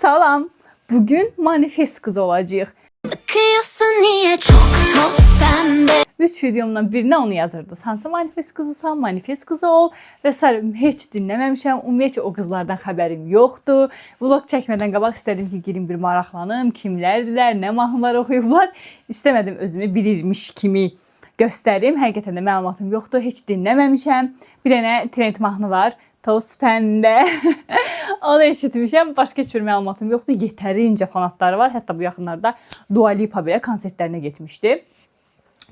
Salam. Bugün manifest kızı olacağıq. Bakıyorsun niye çok toz pembe. 3 videomdan birinə onu yazırdınız. Hansı manifest qızısan, manifest qızı ol və sair. Heç dinləməmişəm. Ümumiyyətcə o qızlardan xəbərim yoxdur. Vlog çəkmədən qabaq istədim ki, girim bir maraqlanım, kimlərdirlər, nə mahnılar oxuyublar. İstəmədim özümü bilirmiş kimi göstərim. Həqiqətən də məlumatım yoxdur, heç dinləməmişəm. Bir dənə trend mahnı var. Toz pəmbə. Onu eşitmişəm. Başqa heç bir məlumatım yoxdur. Yetərincə fanatları var. Hətta bu yaxınlarda Dua Lipa belə konsertlərinə getmişdi.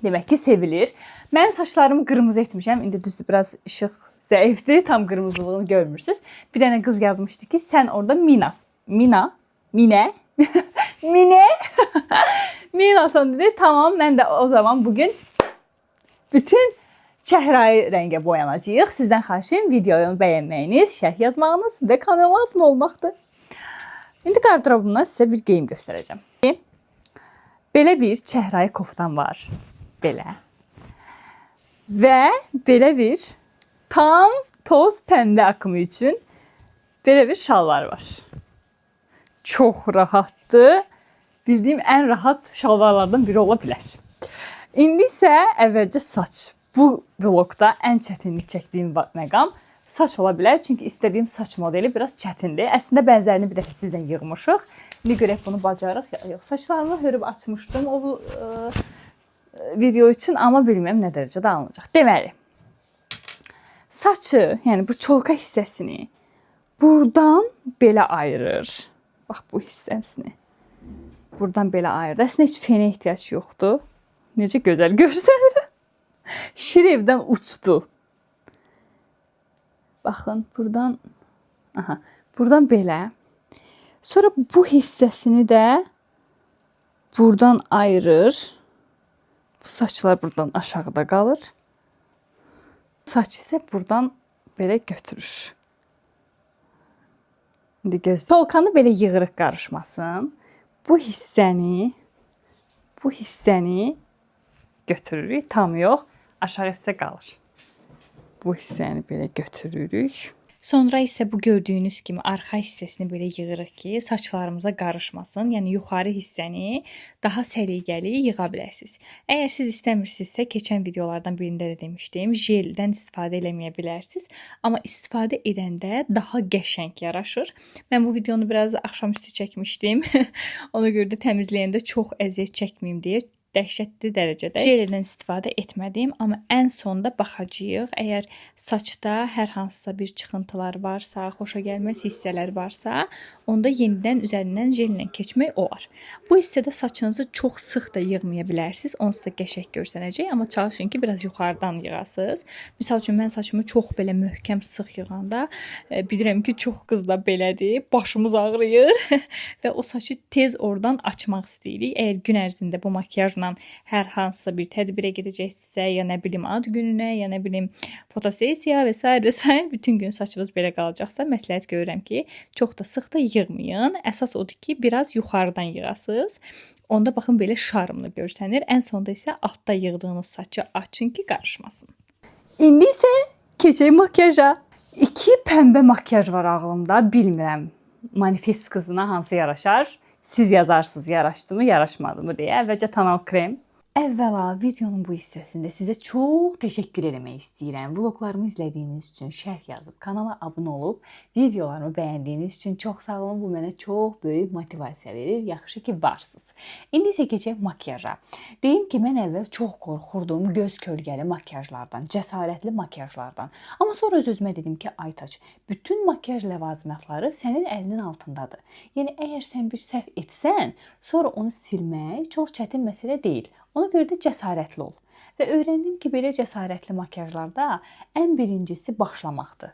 Demək ki, sevilir. Mənim saçlarımı qırmızı etmişəm. İndi düzdür, biraz işıq zəifdir. Tam qırmızılığını görmürsüz. Bir dənə qız yazmışdı ki, sən orada Minas. Mina, Minə, Minə, Minasan dedi. Tamam, mən də o zaman bugün bütün çəhrayı rəngə boyanacağıq. Sizdən xahişim videonu bəyənməyiniz, şərh yazmağınız və kanala abunə olmaqdır. İndi qarderobumdan sizə bir geyim göstərəcəm. Belə bir çəhrayı koftam var. Belə. Və belə bir tam toz pəmbə akımı üçün belə bir şalvar var. Çox rahatdır. Bildiyim ən rahat şalvarlardan biri ola bilər. İndi isə əvvəlcə saç. Bu vlogda ən çətinlik çəkdiyim məqam saç ola bilər. Çünki istədiyim saç modeli biraz çətindir. Əslində bənzərini bir dəfə sizlə yığmışıq. İndi görək bunu bacarıq ya yox. Saçlarımı hörüb açmışdım o video üçün, amma bilmirəm nə dərəcədə alınacaq. Deməli, saçı, yəni bu çolka hissəsini buradan belə ayırır. Bax bu hissəsini. Buradan belə ayırır. Əslində heç fenə ehtiyac yoxdur. Necə gözəl görsənir. Şir evdən uçdu. Baxın, buradan aha, buradan belə. Sonra bu hissəsini də buradan ayırır. Bu saçlar buradan aşağıda qalır. Saç isə buradan belə götürür. İndi göz. Tolkanı belə yığırıq qarışmasın. Bu hissəni götürürük. Tam yox, aşağı hissə qalır. Bu hissəni belə götürürük. Sonra isə bu gördüyünüz kimi arxa hissəsini belə yığırıq ki, saçlarımıza qarışmasın. Yəni yuxarı hissəni daha səliqəli yığa biləsiniz. Əgər siz istəmirsinizsə, keçən videolardan birində də demişdim, jeldən istifadə eləməyə bilərsiniz. Amma istifadə edəndə daha qəşəng yaraşır. Mən bu videonu biraz axşamüstü çəkmişdim. Ona görə də təmizləyəndə çox əziyyət çəkməyim deyə dəhşətli dərəcədə jeldən istifadə etmədim, amma ən sonda baxacağıq. Əgər saçda hər hansısa bir çıxıntılar varsa, xoşagəlməz hissələr varsa, onda yenidən üzərindən jellə keçmək olar. Bu hissədə saçınızı çox sıx da yığmaya bilərsiniz. Onsuz da qəşəng görsənəcək, amma çalışın ki, biraz yuxarıdan yığasınız. Misal üçün mən saçımı çox belə möhkəm sıx yığanda bilirəm ki, çox qızla belədir, başımız ağrıyır və o saçı tez oradan açmaq istəyirik. Əgər gün ərzində bu makiyajla hər hansısa bir tədbirə gedəcəksinizsə, ya nə bilim ad gününə, ya nə bilim fotosessiya və sair və sair, bütün gün saçınız belə qalacaqsa, məsləhət görürəm ki, çox da sıx da yığmayın. Əsas odur ki, biraz yuxarıdan yığasınız. Onda baxın belə şarmlı görsənir. Ən sonda isə altda yığdığınız saçı açın ki, qarışmasın. İndi isə keçək makiyaja. 2 pəmbə makiyaj var ağlımda. Bilmirəm manifest qızına hansı yaraşar. Siz yazarsınız yaraşdı mı, yaraşmadı mı deyə. Əvvəlcə tonal krem. Əvvəla videonun bu hissəsində sizə çox təşəkkür eləmək istəyirəm. Vloglarımı izlədiyiniz üçün, şərh yazıb, kanala abunə olub, videolarımı bəyəndiyiniz üçün çox sağ olun. Bu mənə çox böyük motivasiya verir. Yaxşı ki varsınız. İndi isə keçək makiyaja. Deyim ki, mən əvvəl çox qorxurdum göz kölgəli makiyajlardan, cəsarətli makiyajlardan. Amma sonra öz-özümə dedim ki, Aytaç, bütün makiyaj ləvazimatları sənin əlinin altındadır. Yəni əgər sən bir səhv etsən, sonra onu silmək çox çətin məsələ deyil. Ona görə də cəsarətli ol. Və öyrəndim ki, belə cəsarətli makiyajlarda ən birincisi başlamaqdır.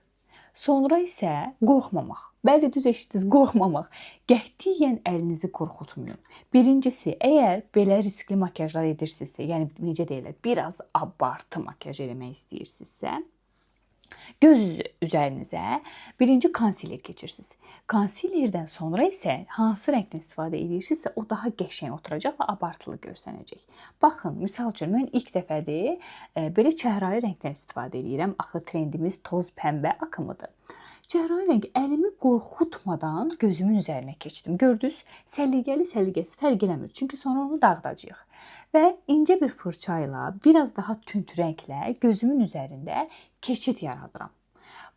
Sonra isə qorxmamaq. Bəli, düz eşitdiniz, qorxmamaq. Qətiyyən əlinizi qorxutmayın. Birincisi, əgər belə riskli makiyajlar edirsinizsə, yəni necə deyirlər, biraz abartı makiyaj eləmək istəyirsinizsə, göz üzərinizə birinci konsiler keçirsiniz. Konsilerdən sonra isə hansı rəngdən istifadə edirsinizsə, o daha qəşəng oturacaq və abartılı görsənəcək. Baxın, misal üçün mən ilk dəfədir belə çəhrayı rəngdən istifadə edirəm. Axı trendimiz toz pəmbə akımıdır. Cəhrayı rəngi əlimi qorxutmadan gözümün üzərinə keçdim. Gördünüz? Səliqəli, səliqəsiz fərq eləmir. Çünki sonra onu dağıdacağıq. Və incə bir fırça ilə, biraz daha tünd rənglə gözümün üzərində keçid yaradıram.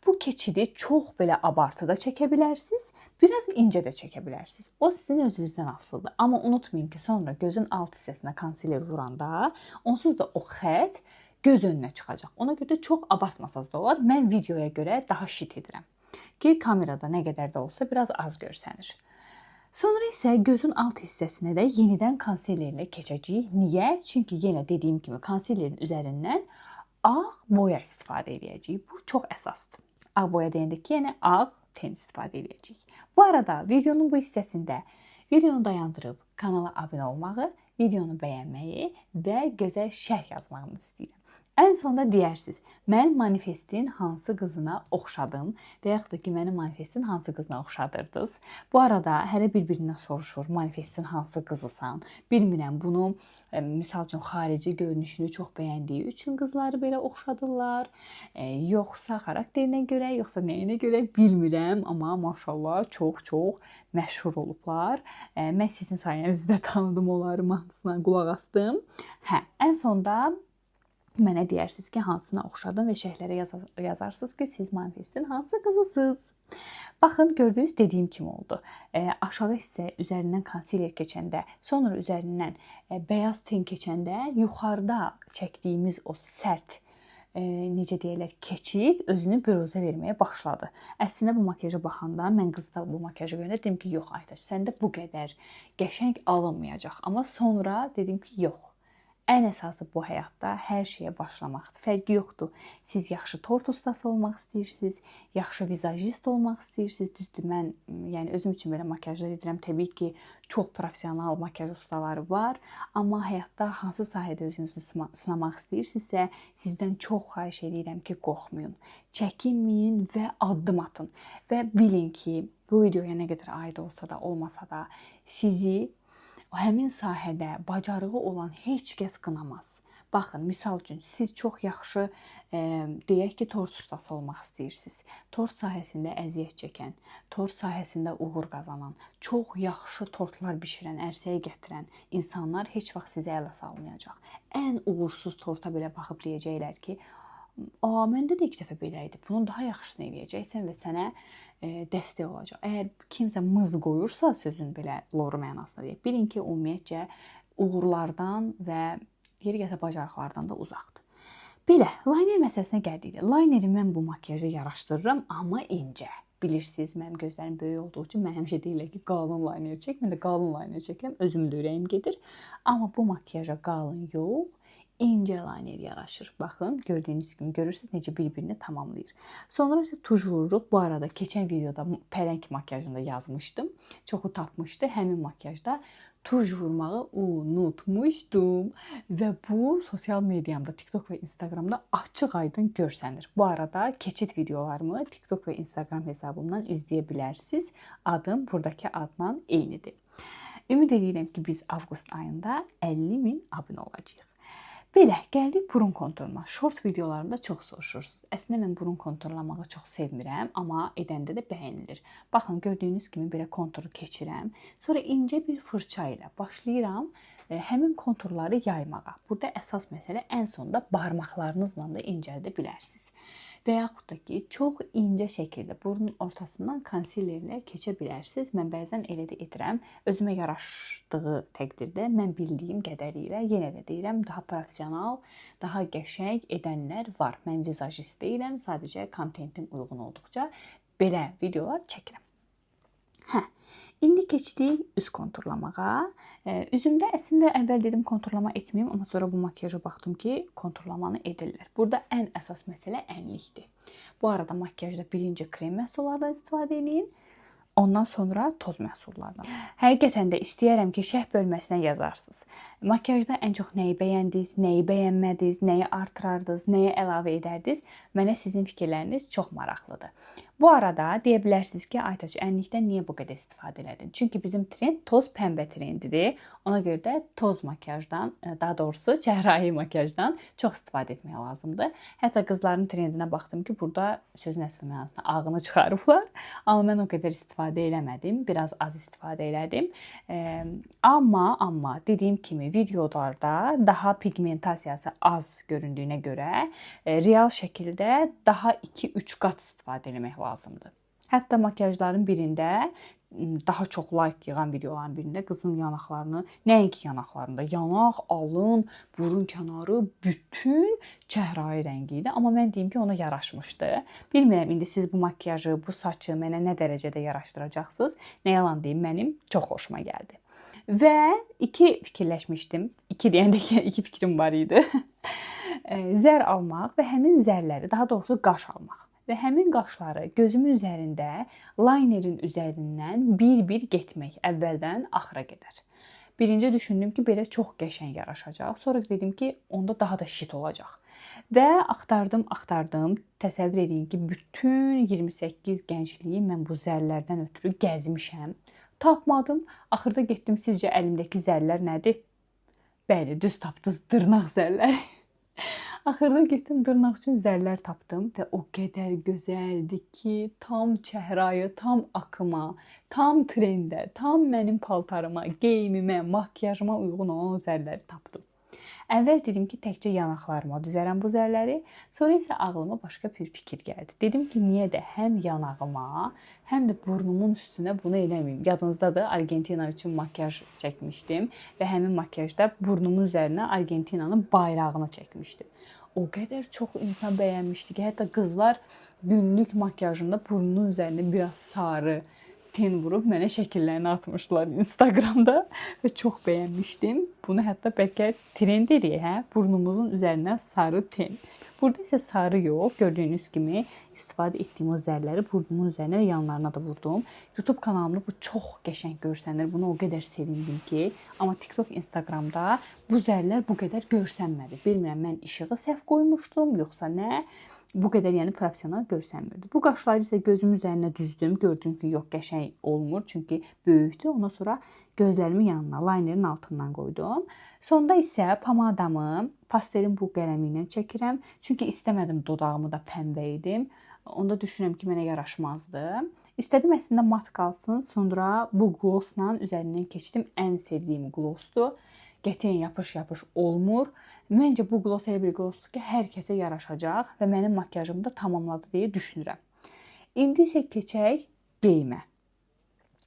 Bu keçidi çox belə abartıda çəkə bilərsiniz, biraz incə də çəkə bilərsiniz. O sizin özünüzdən asılıdır. Amma unutmayın ki, sonra gözün alt hissəsinə konsiler vuranda onsuz da o xətt göz önünə çıxacaq. Ona görə də çox abartmasanız da olar. Mən videoya görə daha şit edirəm ki, kamerada nə qədər də olsa biraz az görsənir. Sonra isə gözün alt hissəsinə də yenidən konsilerlə keçəcəyik. Niyə? Çünki yenə dediyim kimi konsilerin üzərindən ağ boya istifadə edəcəyik. Bu çox əsasdır. Ağ boya deyəndə ki, yəni ağ ten istifadə edəcəyik. Bu arada videonun bu hissəsində videonu dayandırıb kanala abunə olmağı, videonu bəyənməyi və gözəl şərh yazmağınızı istəyirəm. Ən sonda deyərsiniz, mən manifestin hansı qızına oxşadım və yaxud da ki, məni manifestin hansı qızına oxşadırdınız. Bu arada hələ bir-birindən soruşur, manifestin hansı qızısan? Bilmirəm, bunu misal üçün xarici görünüşünü çox bəyəndiyi üçün qızları belə oxşadırlar, yoxsa xarakterinə görə, yoxsa nəyinə görə bilmirəm, amma maşallah çox-çox məşhur olublar. Mən sizin sayənizdə tanıdım onları, mahnısına qulaq astım. Hə, ən sonda mənə deyərsiniz ki, hansına oxşadım və şərhlərə yazarsınız ki, siz manifestin hansı qızısınız. Baxın, gördüyünüz dediyim kimi oldu. Aşağı hissə üzərindən konsiler keçəndə, sonra üzərindən bəyaz ten keçəndə yuxarıda çəkdiyimiz o sərt, necə deyirlər, keçid özünü büruzə verməyə başladı. Əslində bu makiyaja baxanda mən qızda bu makiyajı görəndə dedim ki, yox Aytaç, səndə bu qədər qəşəng alınmayacaq. Amma sonra dedim ki, yox. Ən əsası bu həyatda hər şeyə başlamaqdır. Fərqi yoxdur. Siz yaxşı tort ustası olmaq istəyirsiniz, yaxşı vizajist olmaq istəyirsiniz. Düzdür, mən yəni özüm üçün belə makiyajlar edirəm. Təbii ki, çox professional makiyaj ustaları var, amma həyatda hansı sahədə özünüzü sınamaq istəyirsinizsə, sizdən çox xahiş edirəm ki, qorxmayın, çəkinməyin və addım atın. Və bilin ki, bu videoya nə qədər aid olsa da, olmasa da sizi həmin sahədə bacarığı olan heç kəs qınamaz. Baxın, misal üçün, siz çox yaxşı, deyək ki, tort ustası olmaq istəyirsiniz. Tort sahəsində əziyyət çəkən, tort sahəsində uğur qazanan, çox yaxşı tortlar bişirən, ərsəyə gətirən insanlar heç vaxt sizə ələ salmayacaq. Ən uğursuz torta belə baxıb deyəcəklər ki, məndə də ilk dəfə belə idi, bunun daha yaxşısını eləyəcəksən və sənə dəstək olacaq. Əgər kimsə mız qoyursa, sözün belə loru mənasında deyək, bilin ki, ümumiyyətcə uğurlardan və yeri gəlsə bacarıqlardan da uzaqdır. Belə, liner məsələsinə gəldikdə, lineri mən bu makiyaja yaraşdırıram, amma incə. Bilirsiniz, mənim gözlərim böyük olduğu üçün mən həmişə deyirlər ki, qalın liner çək. Mən də qalın liner çəkirəm, özümün də ürəyim gedir. Amma bu makiyaja qalın yox, incə liner yaraşır. Baxın, gördüyünüz kimi görürsünüz necə bir-birini tamamlayır. Sonra isə tuj vururuq. Bu arada keçən videoda pərəng makiyajında yazmışdım. Çoxu tapmışdı. Həmin makiyajda tuj vurmağı unutmuşdum. Və bu sosial mediamda, TikTok və Instagramda açıq-aydın görsənir. Bu arada keçid videolarımı TikTok və Instagram hesabımdan izləyə bilərsiniz. Adım buradakı adla eynidir. Ümid edirəm ki, biz avqust ayında 50.000 abunə olacağıq. Belə, gəldik burun konturuna. Short videolarında çox soruşursunuz. Əslində mən burun konturlamağı çox sevmirəm, amma edəndə də bəyənilir. Baxın, gördüyünüz kimi belə konturu keçirəm. Sonra incə bir fırça ilə başlayıram həmin konturları yaymağa. Burada əsas məsələ ən sonda barmaqlarınızla da incəldə bilərsiniz. Və yaxud da ki, çox incə şəkildə burnun ortasından konsilerlə keçə bilərsiniz. Mən bəzən elə də edirəm. Özümə yaraşdığı təqdirdə mən bildiyim qədəri ilə yenə də deyirəm, daha professional, daha qəşəng edənlər var. Mən vizajist deyiləm, sadəcə kontentim uyğun olduqca belə videolar çəkirəm. Hə, indi keçdik üz konturlamağa. Üzümdə əslində əvvəl dedim konturlama etməyim, amma sonra bu makiyaja baxdım ki, konturlamanı edirlər. Burada ən əsas məsələ ənlikdir. Bu arada makiyajda birinci krem məhsullardan istifadə eləyin, ondan sonra toz məhsullardan. Həqiqətən də istəyərəm ki, şərh bölməsinə yazarsınız. Makiyajda ən çox nəyi bəyəndiniz, nəyi bəyənmədiniz, nəyi artırardınız, nəyi əlavə edərdiniz? Mənə sizin fikirləriniz çox maraqlıdır. Bu arada deyə bilərsiniz ki, Aytaç, ənlikdən niyə bu qədər istifadə elədin? Çünki bizim trend toz pəmbə trendidir. Ona görə də toz makiyajdan, daha doğrusu çəhrayı makiyajdan çox istifadə etmək lazımdır. Hətta qızların trendinə baxdım ki, burada sözün əsl mənasında ağını çıxarıblar. Amma mən o qədər istifadə eləmədim, biraz az istifadə elədim. Amma dediyim kimi videolarda daha pigmentasiyası az göründüyünə görə real şəkildə daha 2-3 qat istifadə eləmək lazımdır. Hətta makiyajların birində, daha çox like yığan videoların birində qızın yanaqlarını, nəinki yanaqlarında, yanaq, alın, burun kənarı bütün çəhrayı rəngi idi. Amma mən deyim ki, ona yaraşmışdı. Bilmirəm indi siz bu makiyajı, bu saçı mənə nə dərəcədə yaraşdıracaqsınız. Nə yalan deyim, mənim çox xoşuma gəldi. Və iki fikirləşmişdim. İki deyəndə ki, iki fikrim var idi. Zər almaq və həmin zərləri, daha doğrusu qaş almaq. Və həmin qaşları gözümün üzərində laynerin üzərindən bir-bir getmək, əvvəldən axıra qədər. Birinci düşündüm ki, belə çox qəşəng yaraşacaq. Sonra dedim ki, onda daha da şit olacaq. Və axtardım. Təsəvvür edin ki, bütün 28 gəncliyi mən bu zərlərdən ötürü gəzmişəm. Tapmadım. Axırda getdim, sizcə əlimdəki zərlər nədir? Bəli, düz tapdınız, dırnaq zərləri. Axırda getdim dırnaq üçün zərlər tapdım və o qədər gözəldir ki, tam çəhrayı, tam akıma, tam trendə, tam mənim paltarıma, geyimimə, makiyajıma uyğun olan o zərləri tapdım. Əvvəl dedim ki, təkcə yanaqlarıma düzərəm bu zərləri. Sonra isə ağlıma başqa bir fikir gəldi. Dedim ki, niyə də həm yanağıma, həm də burnumun üstünə bunu eləməyim. Yadınızdadır, Argentina üçün makiyaj çəkmişdim və həmin makiyajda burnumun üzərinə Argentinanın bayrağını çəkmişdim. O qədər çox insan bəyənmişdi ki, hətta qızlar günlük makiyajında burnunun üzərinə biraz sarı ten vurub mənə şəkillərini atmışdılar Instagramda və çox bəyənmişdim. Bunu hətta bəlkə trend eləyək, hə? Burnumuzun üzərinə sarı ten. Burada isə sarı yox, gördüyünüz kimi istifadə etdiyim o zərləri burnumun üzərinə və yanlarına da vurdum. YouTube kanalımda bu çox qəşəng görsənir. Buna o qədər sevindim ki, amma TikTok, Instagramda bu zərlər bu qədər görsənmədi. Bilmirəm, mən işığı səhv qoymuşdum, yoxsa nə? Bu qədər yəni professional görsənmirdi. Bu qaşları isə gözümün üzərinə düzdüm. Gördüm ki, yox, qəşəng olmur, çünki böyükdür. Ondan sonra gözlərimin yanına, laynerin altından qoydum. Sonda isə pomadamı pastelin bu qələmi ilə çəkirəm. Çünki istəmədim dodağımı da pəmbə edim. Onda düşünürəm ki, mənə yaraşmazdı. İstədim əslində mat qalsın. Sonra bu glossla üzərindən keçdim. Ən sevdiyim glossdur. Qətiyyən yapış-yapış olmur. Məncə bu gloss elə bir glossdur ki, hər kəsə yaraşacaq və mənim makiyajımı da tamamladı deyə düşünürəm. İndi isə keçək geyimə.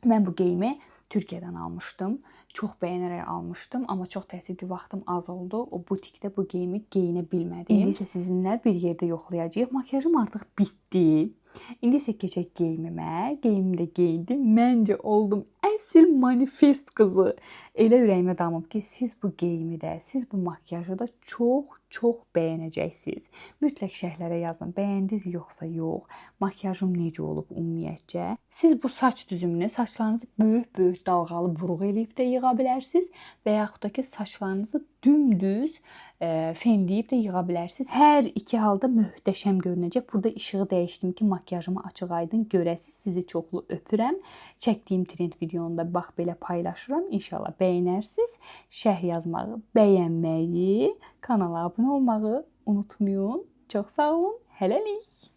Mən bu geyimi Türkiyədən almışdım. Çox bəyənərək almışdım, amma çox təəssüf ki, vaxtım az oldu. O butikdə bu geyimi geyinə bilmədim. İndi isə sizinlə bir yerdə yoxlayacağıq. Makiyajım artıq bitdi. İndi isə keçək geyimimə. Geyimimi də geyindim. Məncə oldum əsl manifest qızı. Elə ürəyimə damıb ki, siz bu geyimi də, siz bu makiyajı da çox-çox bəyənəcəksiniz. Mütləq şərhlərə yazın. Bəyəndiniz yoxsa yox? Makiyajım necə olub ümumiyyətcə? Siz bu saç düzümünü, saçlarınızı böyük-böyük dalğalı buruq eləyib də yığa bilərsiniz və yaxud da ki, saçlarınızı dümdüz fenləyib də yığa bilərsiniz. Hər iki halda möhtəşəm görünəcək. Burada işığı dəyişdim ki, makiyajımı açıq-aydın görəsiniz. Sizi çoxlu öpürəm. Çəkdiyim trend videonu da bax belə paylaşıram. İnşallah bəyənərsiniz. Şərh yazmağı, bəyənməyi, kanala abunə olmağı unutmayın. Çox sağ olun. Hələlik.